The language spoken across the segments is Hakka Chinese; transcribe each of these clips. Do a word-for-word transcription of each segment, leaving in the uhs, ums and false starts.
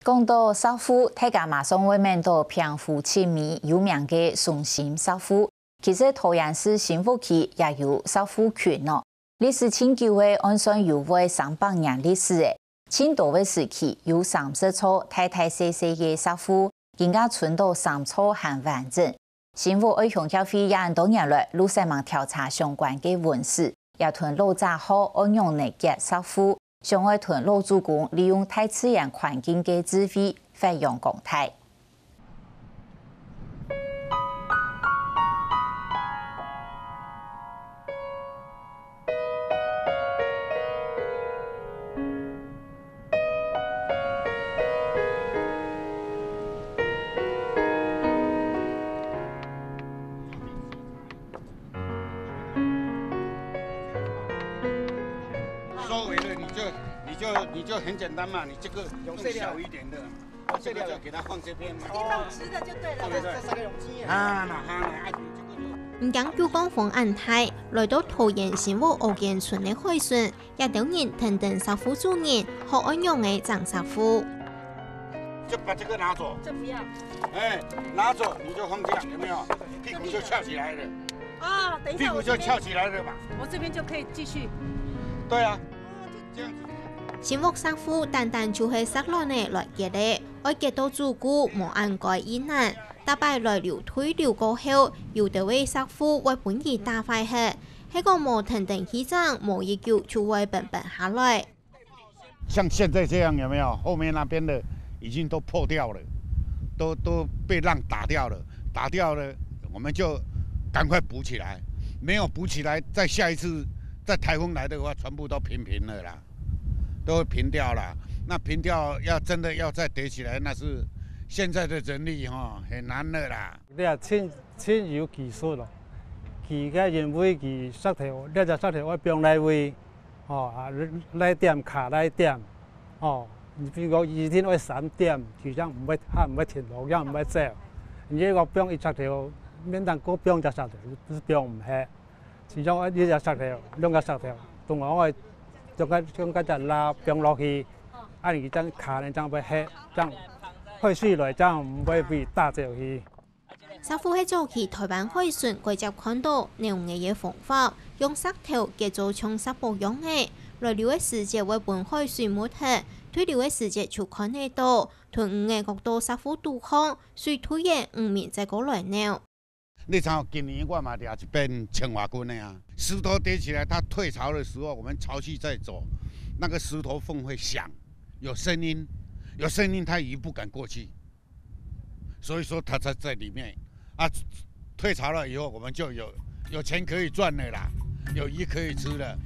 講到石滬，大家馬上會愐到平湖七美有名个松心石滬。其實桃園市新屋區也有石滬群哦。歷史盡久个，按算有會三百年歷史誒。盡多个時期有三十座大大細細个石滬，今下伸到三座還完整。 新屋愛鄉協會也恁多年來，陸續忙調查相關个文史，也同老者學愛仰仔結石滬，想愛同老祖公利用大自然環境个智慧發揚光大。 收尾了，你就你就你就很简单嘛，你这个用小一点的，这个就给它放这边嘛，地方直的就对了。对不对？啊，那好，那啊，你这个就 毋驚九降風恁大，來到桃園新屋柯堅村个海脣，也兜人跈等石滬主人學愛仰仔整石滬。就把这个拿走，这不要。哎，拿走你就放这样，有没有？屁股就翘起来了，啊，等一下，屁股就翘起来了嘛。我这边就可以继续。对啊，这样子。新屋石滬單單就係石卵仔來結个，愛結到足久，無恁該異難。 逐擺來溜退溜過後，有兜个石滬會分佢打壞忒，係講無跈等去整，無幾久就會崩崩下來。像现在这样有没有？后面那边的已经都破掉了，都都被浪打掉了，打掉了，我们就赶快补起来，没有补起来，再下一次再台风来的话，全部都平平了啦，都平掉了。那平掉要真的要再叠起来，那是现在的人力哈，很难了啦。 這真真有技術咯。佢个因為佢石頭，這隻石頭愛放哪位，吼，啊，哪點卡哪點，吼，你比如講一定愛三點，佢正毋會，較毋會停落，正毋會走。你如果放一隻頭，免得過放隻石頭，係放毋下。其中一隻石頭，兩隻石頭，同樣愛將該將該隻拉放落去，啊，你正卡呢，正會下，正海水來，正毋會被打走去。 石滬係早期臺灣海脣較輒看著鳥仔个方法，用石頭結做像石礐樣仔，來溜个時節會分海水歿忒，退溜个時節就看得著，同魚仔擱到石滬肚項，水退忒，魚民再過來扭。你像今年我嘛掠一遍青蛙鯤仔啊，石頭疊起來，它退潮的時候，我們潮汐在走，那個石頭縫會響，有聲音，有聲音，它魚不敢過去。 所以說它才在裡面啊。退潮了以後，我們就有有錢可以賺了啦，有魚可以吃了。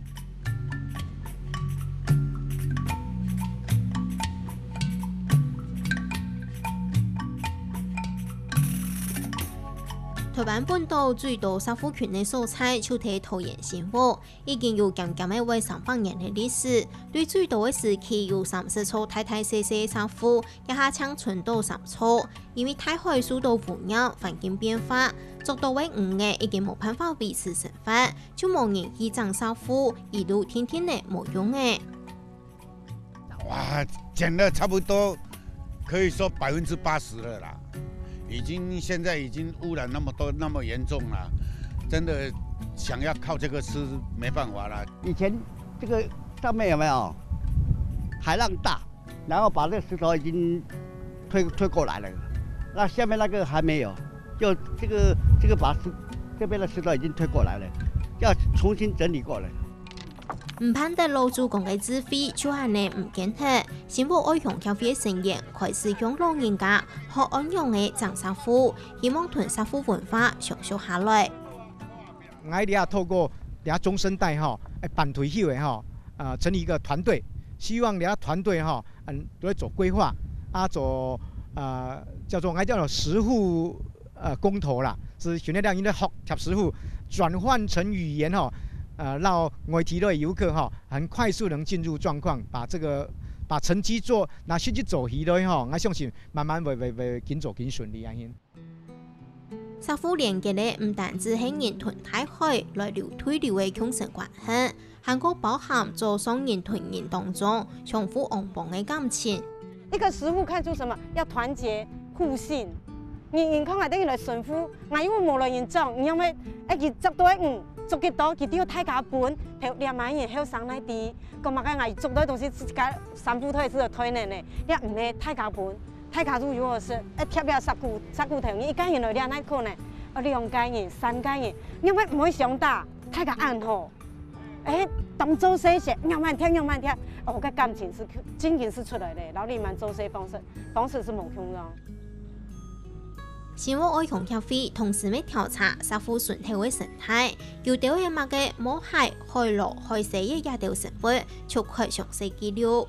臺灣本島最多石滬群个所在，就在桃園新屋。 已經有漸漸仔會三百年个歷史，對最多个時期有三十座大大細細个石滬，這下淨伸到三座。因為大海受到污染，環境變化，捉到个魚仔已經無辦法維持生活，就無人去整石滬，一路定定仔無用仔。 哇，減了差不多可以說百分之八十了啦，已經現在已經污染那麼多，那麼嚴重了，真的想要靠這個吃沒辦法啦。以前這個上面有沒有海浪大，然後把這石頭已經推推過來了，那下面那個還沒有，就這個這個把石這邊的石頭已經推過來了，要重新整理過來。 毋盼得老祖公个智慧就恁仔毋見忒，新屋愛鄉協會成員開始向老人家學仰仔整石滬，希望同石滬文化相續下來。𠊎這透過這中生代吼，欸，辦退休个吼，呃，成立一個團隊，希望這團隊吼，嗯，都會做規劃，啊，做，呃，叫做，𠊎叫做石滬 呃，公投啦，係訓練𠊎等學貼石滬，轉換成語言吼，呃，讓外地个遊客吼，很快速能進入狀況，把這個，把成績做，拿實際做起來吼，𠊎相信慢慢會會會緊做緊順利啊。石滬連結个毋單止係人同大海來流對流个共生關係，還過包含做上人同人當中相互往幫个感情。一個食物看出什麼？要團結互信。你你看𠊎兜人來順服，𠊎又無來人掌，你仰會愛佢捉到魚，捉幾多，佢就大家分，頭兩萬人後生來知，講麼个𠊎捉到東西自家三步退自个退呢呢，這毋係大家分，大家都有好食，愛貼這石骨石骨頭，你一個人來這哪可能？哦，兩個人、三個人，你仰會毋會相打？大家恁好。 哎，當做事時，仰般貼仰般貼，哦，該感情是真正是出來咧，摎你們做事方式方式是無共樣。新屋愛鄉協會同時乜調查石湖脣頭个生態，有兜仔麼个毛蟹、海螺、海蛇仔這兜生物，就開詳細記錄。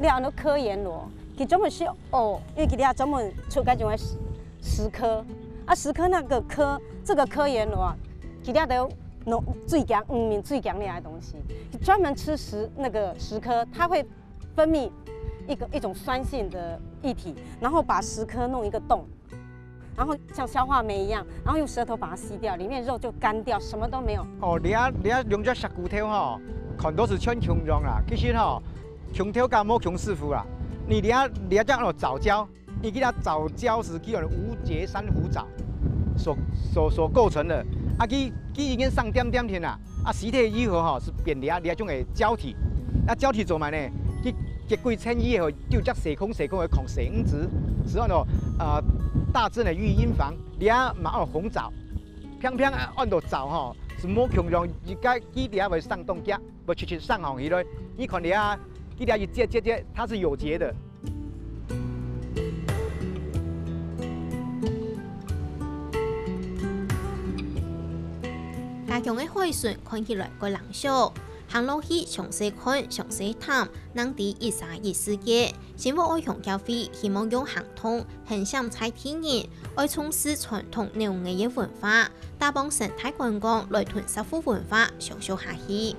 這安到科研螺，佢專門係哦，因為佢這專門出該種个石科，啊，石科那個科，這個科研螺啊，佢這兜 農最強，漁民最強烈的東西，專門吃石那個石科，它會分泌一個一種酸性的液體，然後把石科弄一個洞，然後像消化酶一樣，然後用舌頭把它吸掉，裡面肉就乾掉，什麼都沒有。哦，你啊你啊用隻石骨頭吼，看到係全共樣啦，其實吼，共頭家無共師傅啦。你你啊你啊這樣哦，藻礁。 佢這藻礁係叫做無節珊瑚藻所所所構成的。啊，佢佢已經生點點天啦，啊，屍體以後吼係變這這種个礁體。啊，礁體做麼个呢？佢結幾層以後，就隻細空細空个囥細魚子，係安到呃大自然的育嬰房。這嘛安到紅藻，平平安到藻吼，係無共樣，一個佢這會生當遽，會直直生上去咧。你看這，佢這一節節節，它是有節的。 家鄉个海脣看起來蓋冷笑，行落去詳細看、詳細探，正知一儕一世界。新屋愛鄉協會希望用行動，還閃在地人，愛重視傳統農業个文化，打幫生態觀光來同石湖文化相續下去。